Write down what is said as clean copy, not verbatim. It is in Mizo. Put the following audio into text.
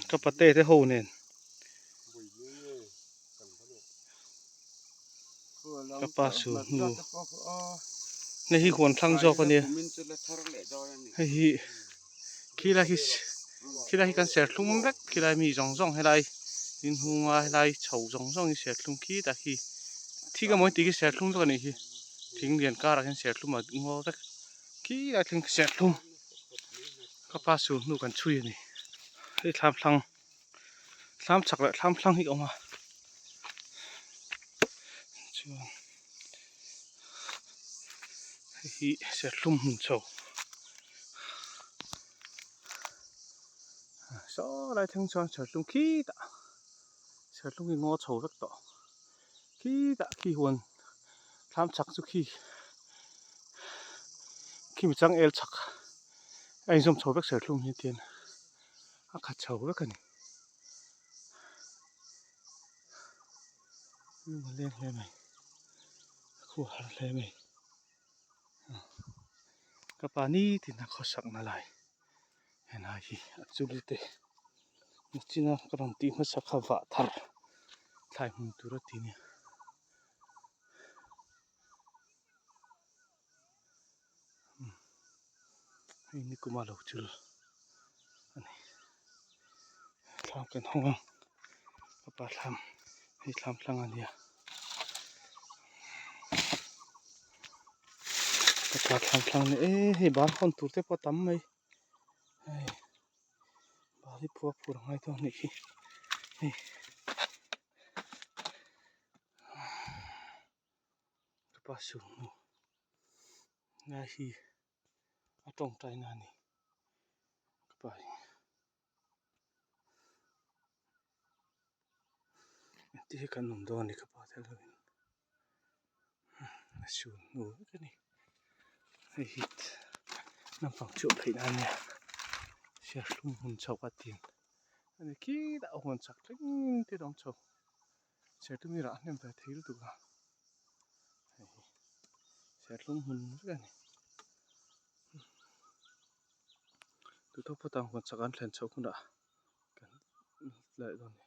Ka pate te ho nen ka pa su hnu hei hi huan thlang zawk a nia hei hi khilai hi khilai hi kan serthlum vek khilai mi zawng zawng helai inhunga helai chho zawng zawng hi serthlum khitah khi thik amaw tih khi serthlum vek a nih hi thing lian karah hian serthlum a ngaw vek khilai thleng serthlum ka pa su hnu kan chhui a ni hei thlam thlang thlam chak leh thlam thlang hi a awm a chuan hei hi serthlum hmun chho saw lai thleng chuan serthlum khitah serthlum hi ngaw chho vek tawh khitah khi huan thlam chak chu khi khi mi changel chak a inzawm chho vek serthlum hi tian a khat chho vek a ni. Lung a leng hle mai khu a har hle mai ka pa nitin a khawsak na lai helai hi a chul te nachina ka rawn tih hmasa kha vah thar thlai hmun tur a ti nia. Hei nikuma lo chul a ni thlam kan hawng ang ka pa thlam hei thlam thlang a nia ka pa thlam thlang ni e hei bal hawn tur te pawh a tam mai hei bal hi phua phur a ngai dawn a nih hi hei. Ka pa suhnu lai hi a tawngtai na a ni ka pa hi engti hi kan awm dawn a ni ka pa tel lo in a suhnu vek a ni hei hi naupang chu a pheih na a nia serthlum hun chho a tin a ni khitah a huan chak thleng te a awm chho. Serthlum hi rah hnem ve thei lutuk a hei hi serthlum hmun vek a ni duhtawk phawt ang huan chak an thlen chhoh hunah kan la leh dawn a ni.